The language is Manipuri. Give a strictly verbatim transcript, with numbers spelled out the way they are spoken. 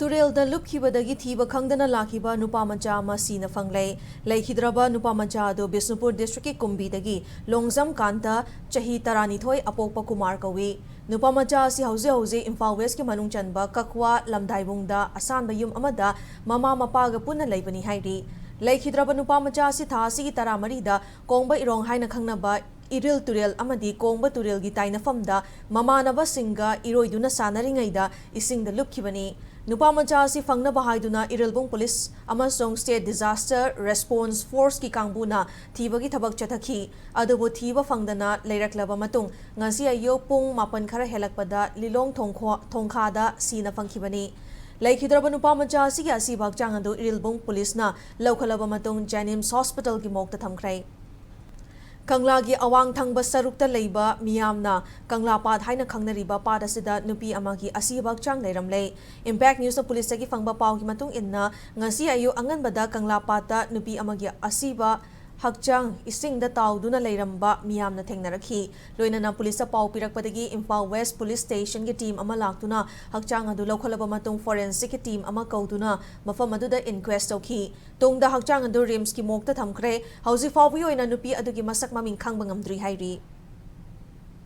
ꯇꯨꯔꯦꯜꯗ ꯂꯨꯞꯈꯤꯕꯗꯒꯤ ꯊꯤꯕ ꯈꯪꯗꯅ ꯂꯥꯛꯈꯤꯕ ꯅꯨꯄꯥ ꯃꯆꯥ ꯑꯃ ꯁꯤꯅ ꯐꯪꯂꯦ꯫ ꯂꯩꯈꯤꯗ꯭ꯔꯕ ꯅꯨꯄꯥ ꯃꯆꯥ ꯑꯗꯨ ꯕꯤꯁꯅꯨꯄꯨꯔ ꯗꯤꯁꯇ꯭ꯔꯤꯛꯀꯤ ꯀꯨꯝꯕꯤꯗꯒꯤ ꯂꯣꯡꯖꯝ ꯀꯥꯟꯇ, ꯆꯍꯤ ꯇꯔꯥꯅꯤꯊꯣꯏ, ꯑꯄꯣꯛꯄ ꯀꯨꯃꯥꯔ ꯀꯧꯏ꯫ ꯅꯨꯄꯥ ꯃꯆꯥ ꯑꯁꯤ ꯍꯧꯖꯤꯛ ꯍꯧꯖꯤꯛ ꯏꯝꯐꯥꯜ ꯋꯦꯁꯀꯤ ꯃꯅꯨꯡ ꯆꯟꯕ ꯀꯛꯋꯥ ꯂꯝꯗꯥꯏꯕꯨꯡꯗ ꯑꯁꯥꯟꯕ ꯌꯨꯝ ꯑꯃꯗ ꯃꯃꯥ ꯃꯄꯥꯒ ꯄꯨꯟꯅ ꯂꯩꯕꯅꯤ ꯍꯥꯏꯔꯤ꯫ ꯂꯩꯈꯤꯗ꯭ꯔꯕ ꯅꯨꯄꯥ ꯃꯆꯥ ꯑꯁꯤ ꯊꯥ ꯑꯁꯤꯒꯤ ꯇꯔꯥꯃꯔꯤꯗ ꯀꯣꯡꯕ ꯏꯔꯣꯡ ꯍꯥꯏꯅ ꯈꯪꯅꯕ ꯏꯔꯤꯜ ꯇꯨꯔꯦꯜ ꯑꯃꯗꯤ ꯀꯣꯡꯕ ꯇꯨꯔꯦꯜꯒꯤ ꯇꯥꯏꯅꯐꯝꯗ ꯃꯃꯥꯟꯅꯕꯁꯤꯡꯒ ꯏꯔꯣꯏꯗꯨꯅ ꯁꯥꯟꯅꯔꯤꯉꯩꯗ ꯏꯁꯤꯡꯗ ꯂꯨꯞꯈꯤꯕꯅꯤ꯫ ꯅꯨꯄꯥ ꯃꯆꯥ ꯑꯁꯤ ꯐꯪꯅꯕ ꯍꯥꯏꯗꯨꯅ ꯏꯔꯤꯜꯕꯨꯡ ꯄꯨꯂꯤꯁ ꯑꯃꯁꯨꯡ ꯁ꯭ꯇꯦꯠ ꯗꯤꯖꯥꯁꯇꯔ ꯔꯦꯁꯄꯣꯟꯁ ꯐꯣꯔꯁꯀꯤ ꯀꯥꯡꯕꯨꯅ ꯊꯤꯕꯒꯤ ꯊꯕꯛ ꯆꯠꯊꯈꯤ꯫ ꯑꯗꯨꯕꯨ ꯊꯤꯕ ꯐꯪꯗꯅ ꯂꯩꯔꯛꯂꯕ ꯃꯇꯨꯡ ꯉꯁꯤ ꯑꯌꯨꯛ ꯄꯨꯡ ꯃꯥꯄꯟ ꯈꯔ ꯍꯦꯜꯂꯛꯄꯗ ꯂꯤꯂꯣꯡ ꯊꯣꯡꯈꯣ-, ꯊꯣꯡꯈꯥꯗ ꯁꯤꯅ ꯐꯪꯈꯤꯕꯅꯤ꯫ ꯂꯩꯈꯤꯗ꯭ꯔꯕ ꯅꯨꯄꯥ ꯃꯆꯥ ꯑꯁꯤꯒꯤ ꯑꯁꯤꯕ ꯍꯛꯆꯥꯡ ꯑꯗꯨ ꯏꯔꯤꯜꯕꯨꯡ ꯄꯨꯂꯤꯁꯅ ꯂꯧꯈꯠꯂꯕ ꯃꯇꯨꯡ ꯖꯦꯅꯤꯝꯁ ꯍꯣꯁꯄꯤꯇꯥꯜꯒꯤ ꯃꯣꯔꯒꯇ ꯊꯝꯈ꯭ꯔꯦ꯫ ꯀꯪꯂꯥꯒꯤ ꯑꯋꯥꯡ ꯊꯪꯕ ꯁꯔꯨꯛꯇ ꯂꯩꯕ ꯃꯤꯌꯥꯝꯅ ꯀꯪꯂꯥ ꯄꯥꯠ ꯍꯥꯏꯅ ꯈꯪꯅꯔꯤꯕ ꯄꯥꯠ ꯑꯁꯤꯗ ꯅꯨꯄꯤ ꯑꯃꯒꯤ ꯑꯁꯤꯕ ꯍꯛꯆꯥꯡ ꯂꯩꯔꯝꯂꯦ꯫ ꯏꯝꯄꯦꯛ ꯅ꯭ꯌꯨꯁꯅ ꯄꯨꯂꯤꯁꯇꯒꯤ ꯐꯪꯕ ꯄꯥꯎꯒꯤ ꯃꯇꯨꯡ ꯏꯟꯅ, ꯉꯁꯤ ꯑꯌꯨꯛ ꯑꯉꯟꯕꯗ ꯀꯪꯂꯥ ꯄꯥꯠꯇ ꯅꯨꯄꯤ ꯑꯃꯒꯤ ꯑꯁꯤꯕ ꯍꯛꯆꯥꯡ ꯏꯁꯤꯡꯗ ꯇꯥꯎꯗꯨꯅ ꯂꯩꯔꯝꯕ ꯃꯤꯌꯥꯝꯅ ꯊꯦꯡꯅꯔꯛꯈꯤ꯫ ꯂꯣꯏꯅꯅ ꯄꯨꯂꯤꯁꯇ ꯄꯥꯎ ꯄꯤꯔꯛꯄꯗꯒꯤ ꯏꯝꯐꯥꯜ ꯋꯦꯁ ꯄꯨꯂꯤꯁ ꯁ꯭ꯇꯦꯁꯟꯒꯤ ꯇꯤꯝ ꯑꯃ ꯂꯥꯛꯇꯨꯅ ꯍꯛꯆꯥꯡ ꯑꯗꯨ ꯂꯧꯈꯠꯂꯕ ꯃꯇꯨꯡ ꯐꯣꯔꯦꯟꯁꯤꯛꯀꯤ ꯇꯤꯝ ꯑꯃ ꯀꯧꯗꯨꯅ ꯃꯐꯝ ꯑꯗꯨꯗ ꯏꯟꯀ꯭ꯋꯦꯁ ꯇꯧꯈꯤ꯫ ꯇꯨꯡꯗ ꯍꯛꯆꯥꯡ ꯑꯗꯨ ꯔꯤꯝꯁꯀꯤ ꯃꯣꯔꯒꯇ ꯊꯝꯈ꯭ꯔꯦ꯫ ꯍꯧꯖꯤꯛ ꯐꯥꯎꯕꯒꯤ ꯑꯣꯏꯅ ꯅꯨꯄꯤ ꯑꯗꯨꯒꯤ ꯃꯁꯛ ꯃꯃꯤꯡ ꯈꯪꯕ ꯉꯝꯗ꯭ꯔꯤ ꯍꯥꯏꯔꯤ꯫